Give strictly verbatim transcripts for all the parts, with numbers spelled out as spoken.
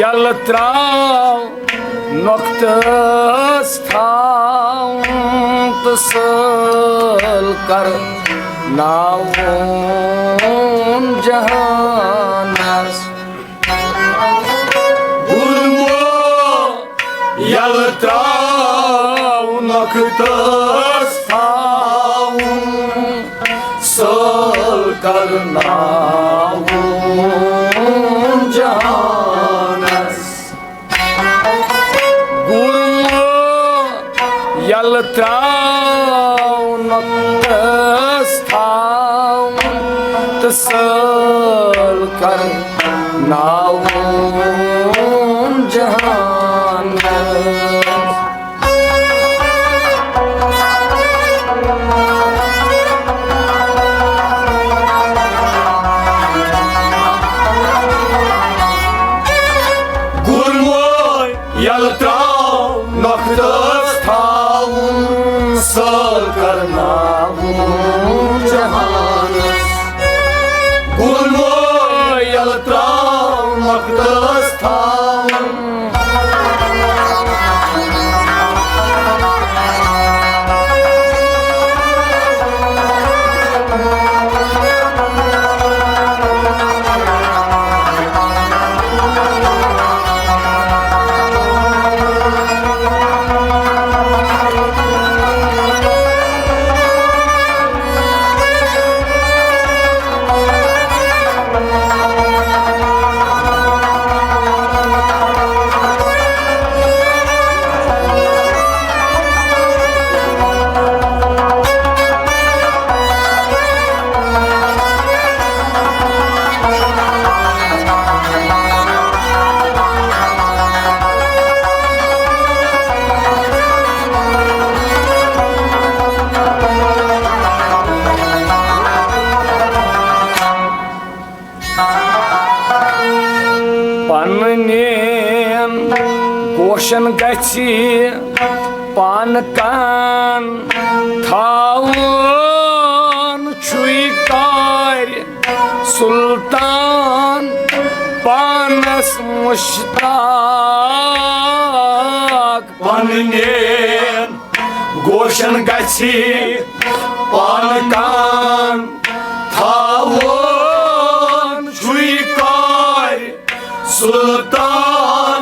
یلہٕ ترٛاو نۄقطس تھاوُن تہٕ سٲل کرناوُن جہانس۔ گُرمو یلہٕ ترٛاو نۄقطس تھاوُن سٲل کرناوُن جہانس۔ گُرمو یلہٕ ترٛاو نۄقطس تھاوُن تہٕ سٲل کرناوُن جہانس۔ گُرمو یلہٕ ترٛاو نۄقطس تھاوُن سٲل کرناوُن جہانس۔ گُرمو یلہٕ ترٛاو نۄقطس تھاوُن۔ پننٮ۪ن گوشن گژھِ پان کان تھاوُن، چھُے کارِ سلطان پانس مشتاق۔ پننٮ۪ن گوشن گژھِ پان کان تھاوُن، چھُے کارِ سلطان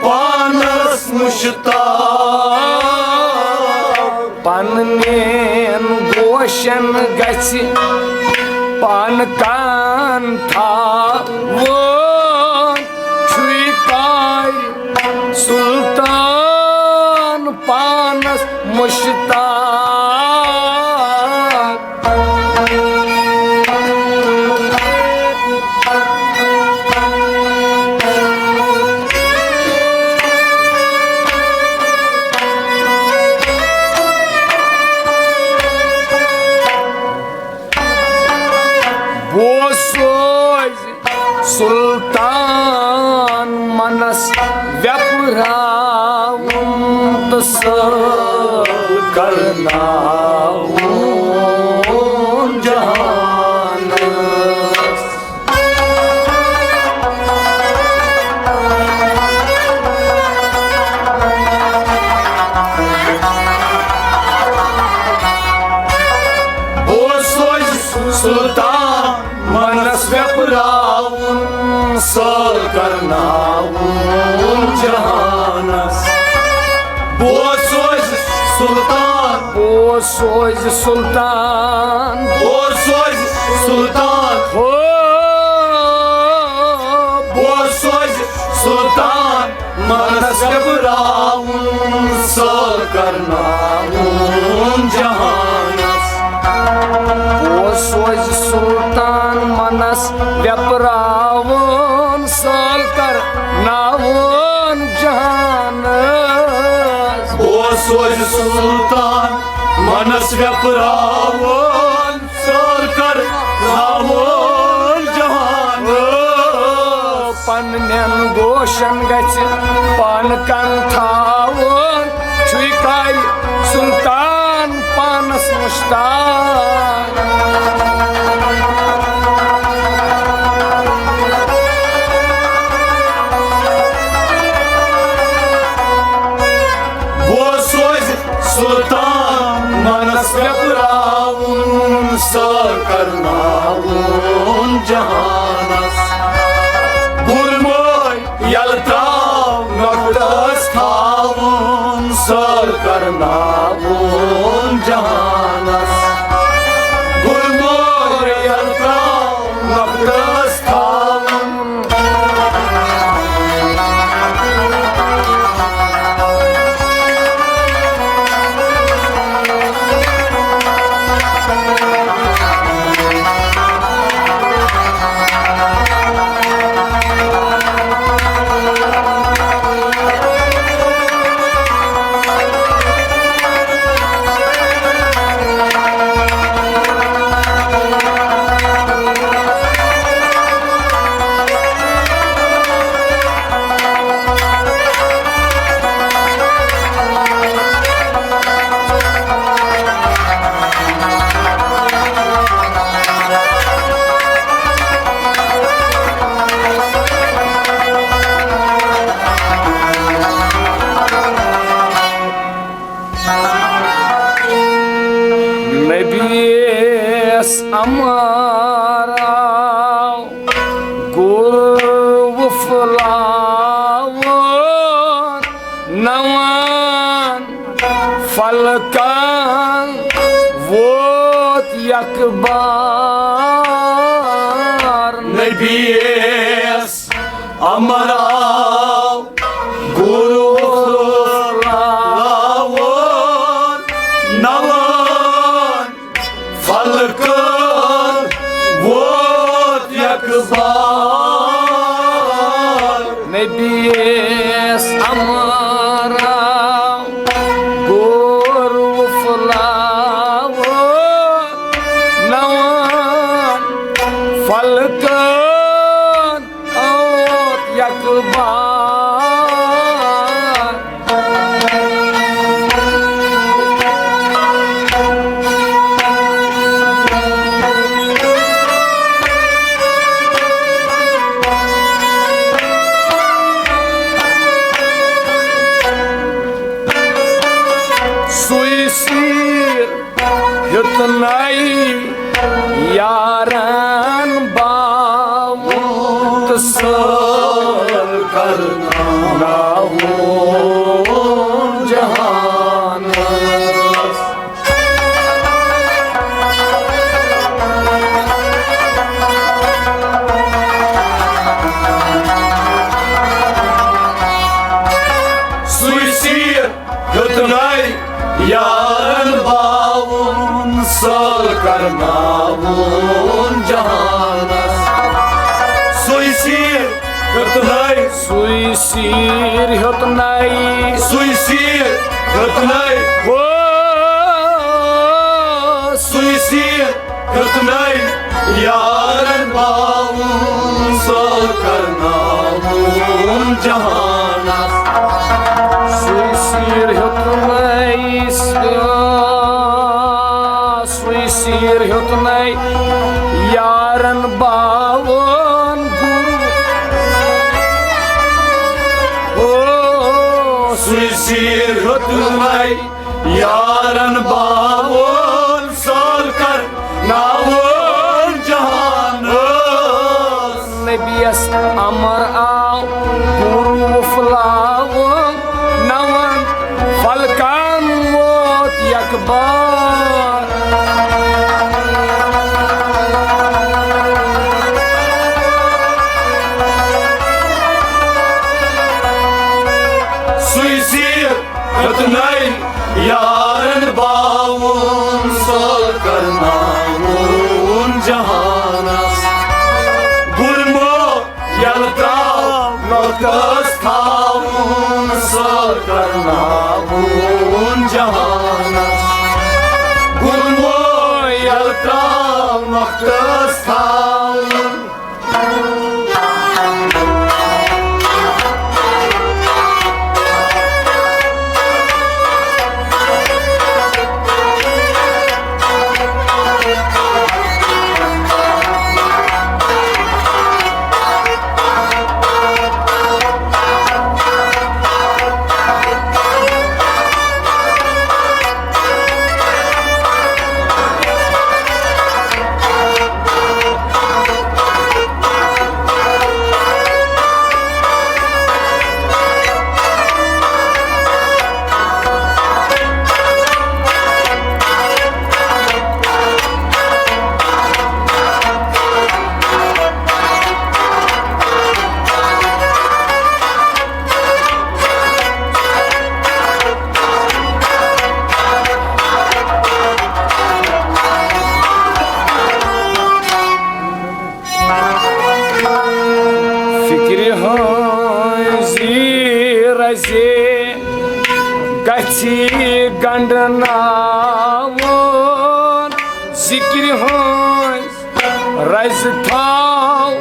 پانس مشتاق۔ پننٮ۪ن گوشن گژھِ پان کان تھاوُن، چھُے کارِ سلطان پانس مشتاق۔ بوز سوز سلطان منس ویپراوُن تہٕ سٲل کرناوُن جہانس۔ بوز سوز سلطان منس ویپراوُن، سٲل کرناوُن جہانس۔ بوز سوز سلطان، بوز سوز سلطان، بوز سوز سلطان، ہو۔ بوز سوز سلطان منس ویپراوُن، سٲل کرناوُن جہانس۔ بوز سوز سلطان منس ویپراوُن، سٲل کرناوُن جہانس۔ بوز سوز سلطان منس ویپراوُن، سٲل کرناوُن جہانس۔ پننٮ۪ن گوشن گژھِ پان کن تھاوُن، چھُے کارِ سلطان پانس مشتاق۔ سلطان منس پٮ۪پراوُن، سٲر کرناوُن جہانس۔ گُر مٲے یلہٕ تراو نۄقطس تھاوُن، سٲر کرناوُن جہانس۔ گُر مٲے یلہٕ تراو نۄقطس تھاوُن۔ نبیس امر آو گُر وُپھلاوُن، نوان فلکن ووت یک بار۔ نبیس امر آو گُر وُپھلاوُن، نوان فلکن ووت یک بار۔ نبیس امر آو گُر وُپھلاوُن، نوان فلکن ووت یک بار۔ سُے سیٖر ہیوٚتنَے یارن باوُن تہٕ سٲل کرناوُن جہانس۔ سُے سیٖر ہیوٚتنَے یارن باوُن، سٲل کرناوُن جہانس۔ سُے سیٖر ہیوٚتنَے، سُے سیٖر ہیوٚتنَے، سُے سیٖر ہیوٚتنَے، او، سُے سیٖر ہیوٚتنَے یارن باوُن، سٲل کرناوُن جہانس۔ سُے سیٖر ہیوٚتنَے، سُے سیٖر ہیوٚتنَے یارن باوُن گُر۔ او، سُے سیٖر ہیوٚتنَے یارن باوُن، سٲل کرناوُن جہانس۔ نبیس امر آو گُر وُپھلاوُن، نوَن فلکن ووت یک بار۔ سُے سیٖر ہیوٚتنَے یارن باوُن، سٲل کرناوُن جہانس۔ گُر مٲے یلہٕ تراو نۄقطس تھاوُن، سٲل کرناوُن جہانس۔ گُر مٲے یلہٕ تراو نۄقطس تھاوُن۔ گنڈناوُن ذِکرِ ہٕنٛز رَزِ تھاو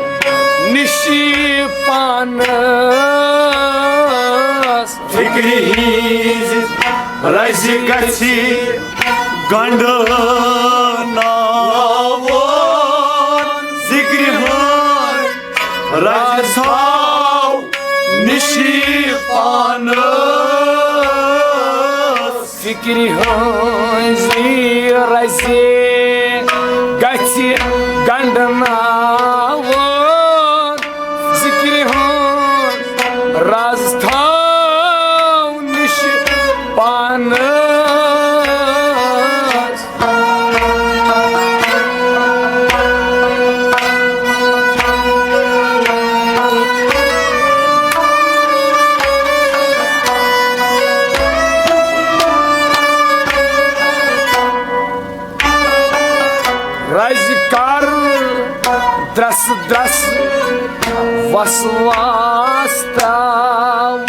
نِشہِ پانَس۔ فِکرِ ہٕنٛز رَزِ گژھِ گنڈناوُن ذِکرِ ہٕنٛز رَزِ تھاو نِشہِ پانَس۔ فِکرِ ہٕنٛزِ رَزِ گژھِ گنڈناوُن ذِکرِ ہٕنٛز رَزِ تھاو نِشہِ پانَس۔ رَزِ کر درس درس وسواس تراوُن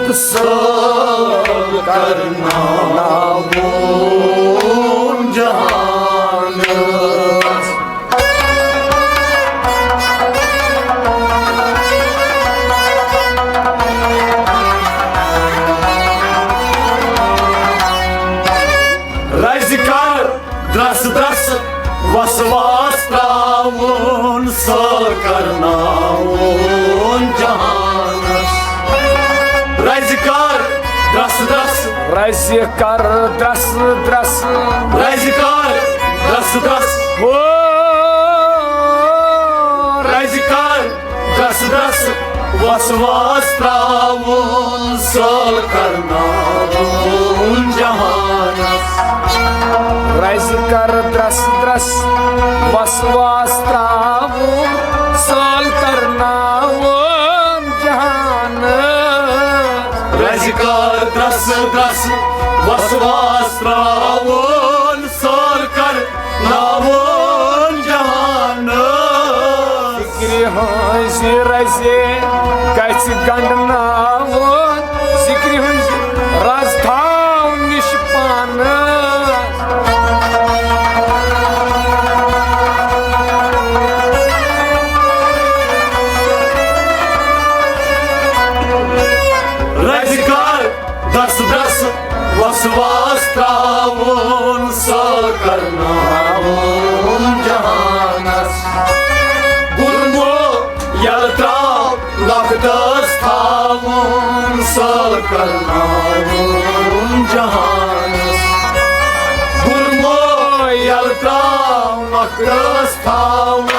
تہٕ سٲل کرناوُن جہانس۔ رَزِ کر درس درس وسواس تراوُن سٲل کرناوُن جہانس۔ رَزِ کر درس درس رَزِ کر درس درس رَزِ کر درس درس ہو۔ رَزِ کر درس درس وسواس تراوُن سٲل کرناوُن جہانس۔ رَزِ کر درس درس وسواس تراوُن سٲل کرناوُن جہانس۔ رَزِ کر درس درس وسواس تراوُن سٲل کرناوُن جہانس۔ ذِکرِ ہٕنٛزِ رَزِ گژھِ گنڈناوُن ذِکرِ ہٕنٛزِ رَزِ تھاو نِشہِ پانَس۔ رَزِ کر درس درس وسواس تراوُن سٲل کرناوُن جہانس۔ گُرمو یلہٕ تراو نقدس تھاوُن سٲل کرناوُن جہانس۔ گُرمو یلہٕ تراو نقدس تھاوُن۔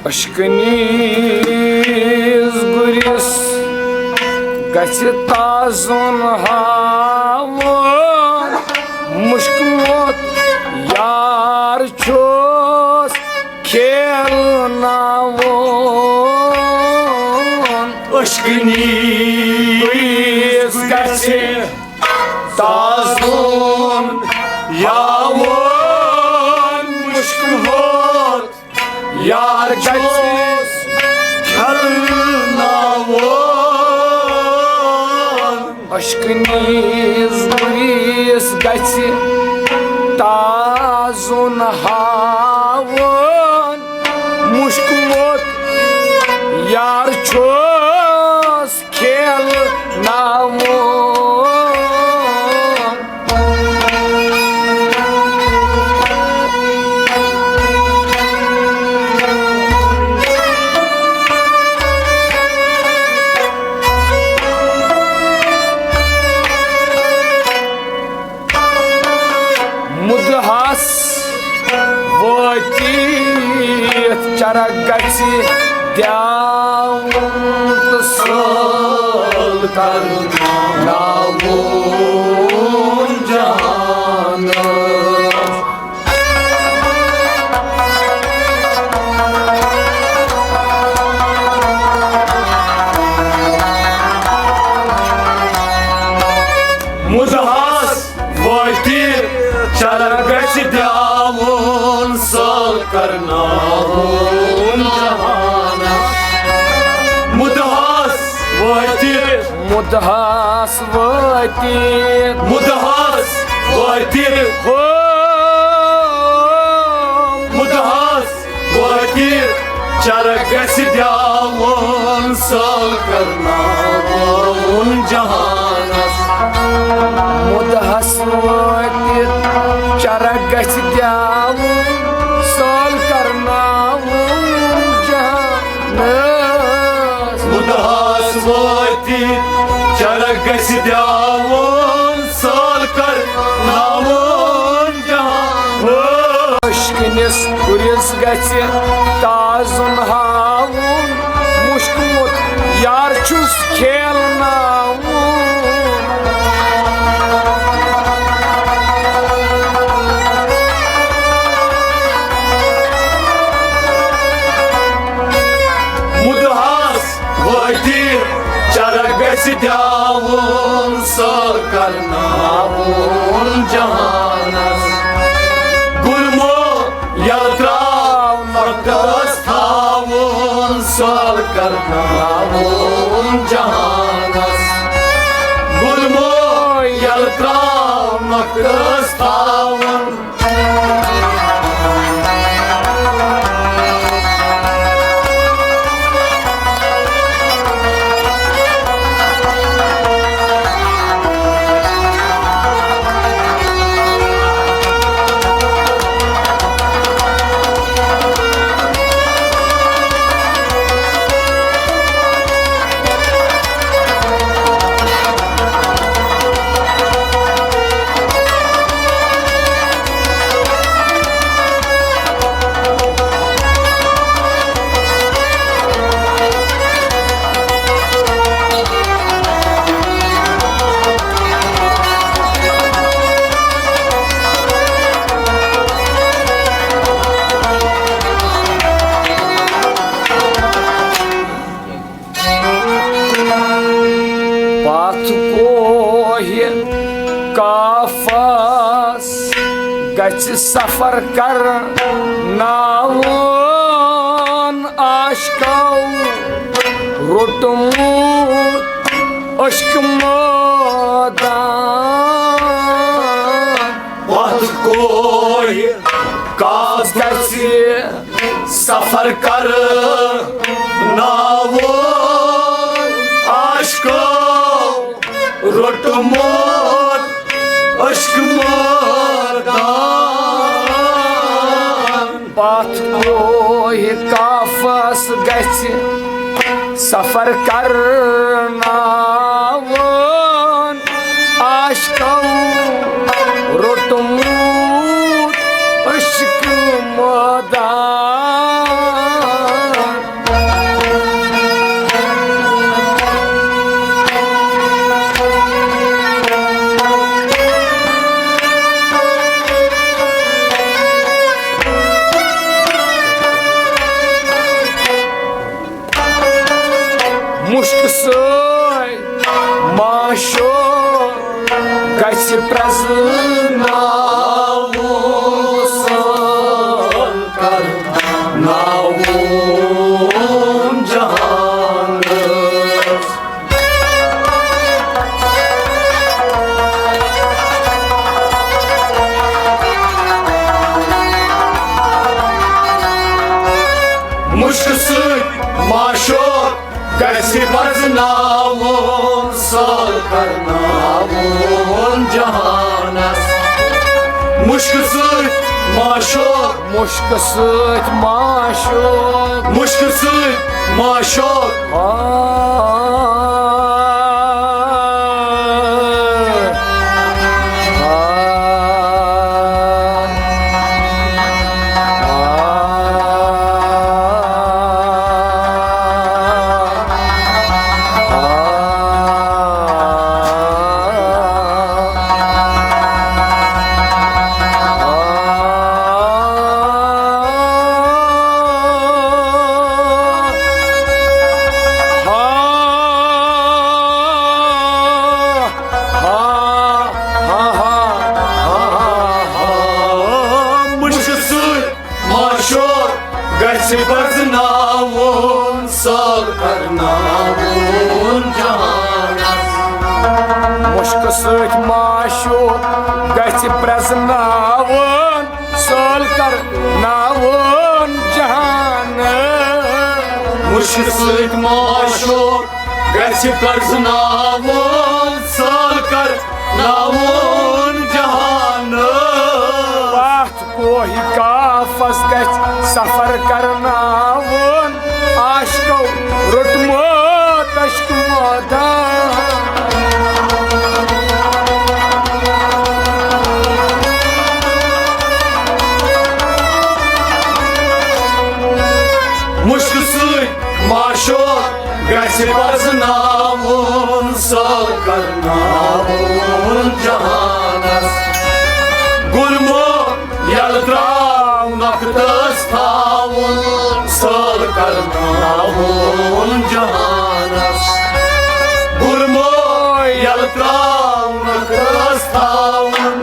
اشکنی گُرِس گژھِ تازُن ہاوُن، مُشکمُت یار چھُس کھیلناوُن۔ اشکنی گُرِس گژھِ تازُن ہاوُن، مُشکمُت یار چھُس کھلناوُن۔ اشکنی گُرِس گژھِ تازُن ہاوُن، مُشکمُت یار چھُس کھیلناوُن۔ مُدہَس وٲتِتھ چرکھ گژھِ دیاوُن تہٕ سٲل کرناوُن جہانَس۔ مُدہَس وٲتِتھ چرکھ گژھِ دیاوُن سٲل کرناوُن جہانَس۔ مُدہَس وٲتِتھ، مُدہَس وٲتِتھ، مُدہَس وٲتِتھ، ہو، مُدہَس وٲتِتھ چرکھ گژھِ دیاوُن سٲل کرناوُن جہانَس۔ مُدہَس وٲتِتھ چرکھ گژھِ دیاوُن سٲل کرناوُن جہانَس۔ مُدہَس وٲتِتھ چرکھ گژھِ دیاوُن سٲل کرناوُن جہانَس۔ عشقٕنِس گُرِس گژھِ تازُن ہاوُن، مُشکمُت یار چھُس کھیلناوُن۔ مُدہَس وٲتِتھ چرکھ گژھِ دیاوُن سٲل کرناوُن جہانَس۔ گُلمو یلہٕ ترٛاونُک قصد تھاوُن سٲل کرناوُن جہانَس۔ گُلمو یلہٕ ترٛاونُک قصد تھاوُن۔ پتھ کوہِ کافس گژھِ سفر کرناوُن عاشقو روٚٹمُت عشق مٲدان۔ پتھ کوہِ کاف گژھِ سفر کرناوُن عاشقو روٚٹمُت عشق مٲدان۔ پتھ کوہِ کافس گژھِ سفر کرناوُن عاشقو روٚٹمُت عشق مٲدان۔ مُشکہٕ سۭتۍ معشوق گژھِ پرٛزناوُن سٲل کرناوُن جہانس۔ مُشکہٕ سۭتۍ معشوق گژھِ پرٛزناوُن سٲل کرناوُن جہانس۔ مُشکہٕ سۭتۍ معشوق، مُشکہٕ سۭتۍ معشوق، مُشکہٕ سۭتۍ معشوق۔ آ، آ۔ سۭتۍ معشوق گژھِ پرٛزناوُن، سٲل کرناوُن جہان۔ مُشکہِ سۭتۍ معشوق گژھِ پرٛزناوُن، سٲل کرناوُن جہان۔ پتھ کوہِ کافس گژھِ سفر کرناوُن، عاشقو روٚٹمُت عشق مٲدان۔ مُشکہِ سۭتۍ معشوق گژھِ پرٛزناوُن، سٲل کرناوُن جہانس۔ گُرمو یلہٕ تراو نۄقطس تھاوُن، سٲل کرناوُن جہانس۔ گُرمو یلہٕ تراو نۄقطس تھاوُن۔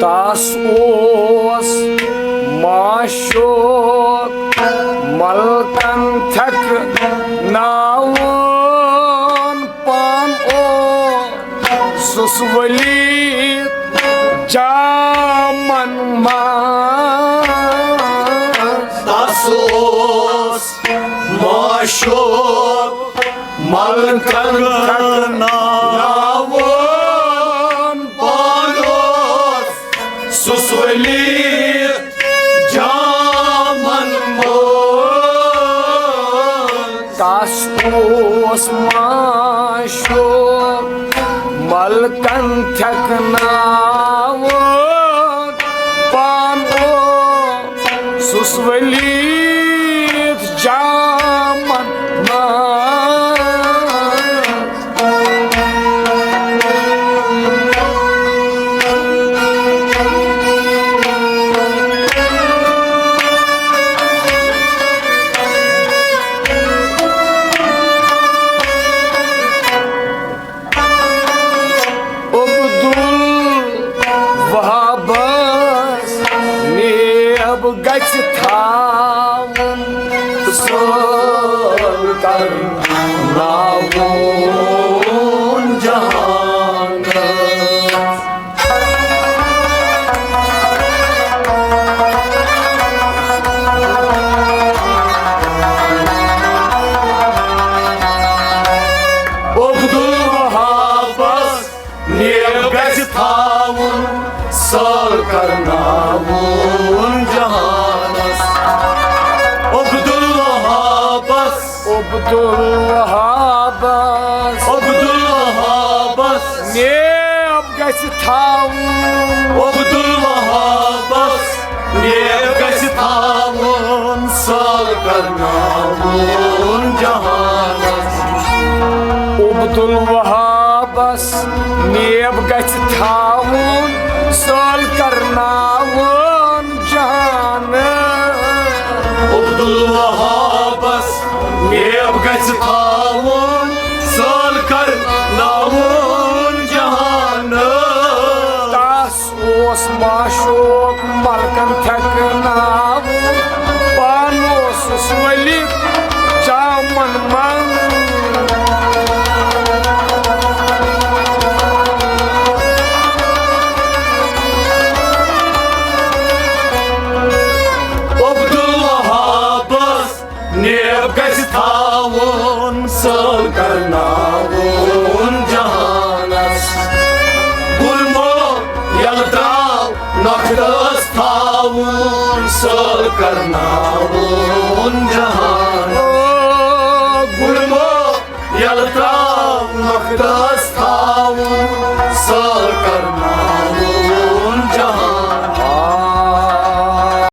تس اوس معشوق ملکن تھٮ۪کناوُن، پان اوسُس ؤلِتھ جامن منٛز۔ تس اوس معشوق ملکن تھٮ۪کناوُن، پان اوسُس ؤلِتھ جامن منٛز۔ تس اوس معشوق ملکن تھٮ۪کناوُن، پان اوسُس ؤلِتھ جامن منٛز۔ عبدالوہابس نیب گژھِ تھاوُن، سٲل کرناوُن جہانس۔ عبدالوہابس نیب گژھِ تھاوُن، سٲل کرناوُن جہانس۔ عبدالوہابس، عبدالوہابس، عبدالوہابس نیب گژھِ تھاوُن۔ عبدالوہابس نیب گژھِ تھاوُن، سٲل کرناوُن جہانس۔ عبدالوہابس نیب گژھِ تھاوُن، سٲل کرناوُن جہانس۔ عبدالوہابس نیب گژھِ تھاوُن، سٲل کرناوُن جہانس۔ تس اوس معشوق ملکن تھٮ۪کناوُن، پان اوسُس ؤلِتھ جامن منٛز۔ عبدالوہابس نیب گژھِ تھاوُن، سٲل کرناوُن تراو نۄقطس تھاوُن، سٲل کرناوُن جہان۔ او گُرمو یلہٕ تراو نۄقطس تھاوُن، سٲل